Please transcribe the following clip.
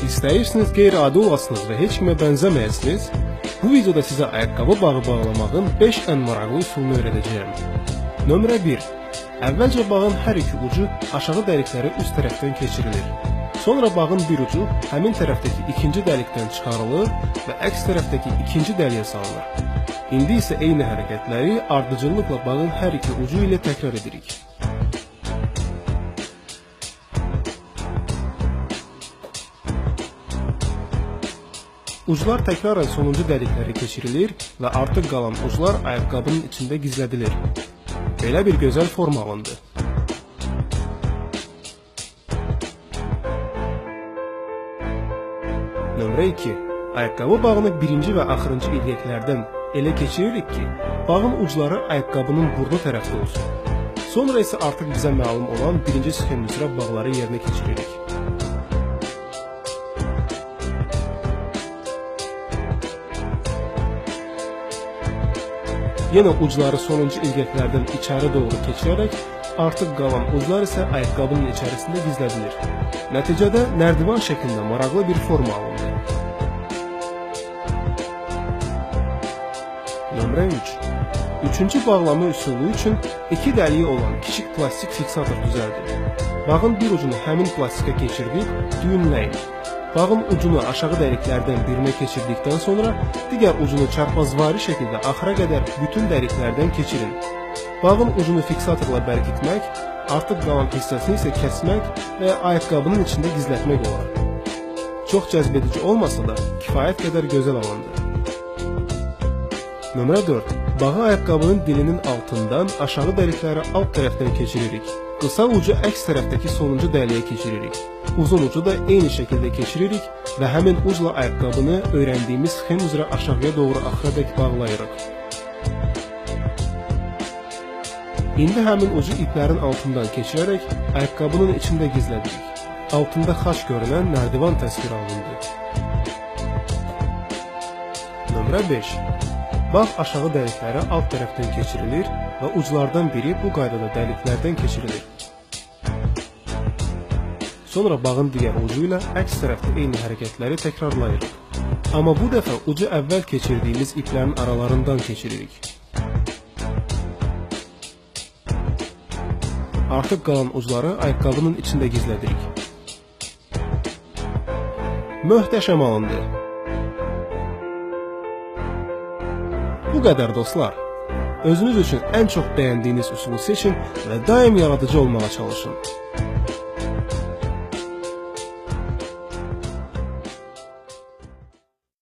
İstəyirsiniz qeyri-adi olasınız və heç kimə bənzəməyəsiniz? Bu videoda sizə ayaqqabı bağı bağlamağın 5 ən maraqlı üsulunu öyrədəcəyəm. Nömrə 1. Əvvəlcə bağın hər iki ucu aşağı dəliklərə üst tərəfdən keçirilir. Sonra bağın bir ucu həmin tərəfdəki ikinci dəlikdən çıxarılır və əks tərəfdəki ikinci dəliyə salınır. İndi isə eyni hərəkətləri ardıcıllıqla bağın hər iki ucu ilə təkrar edirik. Uclar təkrarən sonuncu dəliklərə keçirilir və artıq qalan uclar ayaqqabının içində gizlədilir. Belə bir gözəl forma alındı. Nömrə 2. Ayaqqabı bağını birinci və axırıncı ilgəklərdən elə keçiririk ki, bağın ucları ayaqqabının burnu tərəfdə olsun. Sonra isə artıq bizə məlum olan birinci sxem üzrə bağları yerinə keçiririk. Yenə ucları sonuncu ilgəklərdən içəri doğru keçirərək, artıq qalan uclar isə ayaqqabının içərisində gizlədilir. Nəticədə nərdivan şəklində maraqlı bir forma alındı. Nömrə 3. Üçüncü bağlama üsulu üçün iki dəliyi olan kiçik plastik fiksator düzəldin. Bağın bir ucunu həmin plastikə keçirdib, düyünləyin. Bağın ucunu aşağı dəliklərdən birinə keçirdikdən sonra digər ucunu çarpazvari şəkildə axıra qədər bütün dəliklərdən keçirin. Bağın ucunu fiksatorla bərkitmək, artıq qalan hissəsini isə kəsmək və ya ayaqqabının içində gizlətmək olar. Çox cəzbedici olmasa da kifayət qədər gözəl alındı. Nömrə 4. Bağı ayaqqabının dilinin altından aşağı dəliklərə alt tərəfdən keçiririk. Qısa ucu əks tərəfdəki sonuncu dəliyə keçiririk. Uzun ucu da eyni şəkildə keçiririk və həmin ucla ayaqqabını öyrəndiyimiz sxem üzrə aşağıya doğru axıradək bağlayırıq. İndi həmin ucu iplərin altından keçirərək ayaqqabının içində gizlədirik. Altında xaç görünən nərdivan təsviri alındı. Nömrə 5. Bağ aşağı dəliklərə alt tərəfdən keçirilir və uclardan biri bu qaydada dəliklərdən keçirilir. Sonra bağın digər ucu ilə əks tərəfdə eyni hərəkətləri təkrarlayırıq. Amma bu dəfə ucu əvvəl keçirdiyimiz iplərin aralarından keçiririk. Artıq qalan ucları ayaqqabının içində gizlədirik. Möhtəşəm alındı. Bu qədər dostlar. Özünüz üçün ən çox bəyəndiyiniz üsulu seçin və daim yaradıcı olmağa çalışın.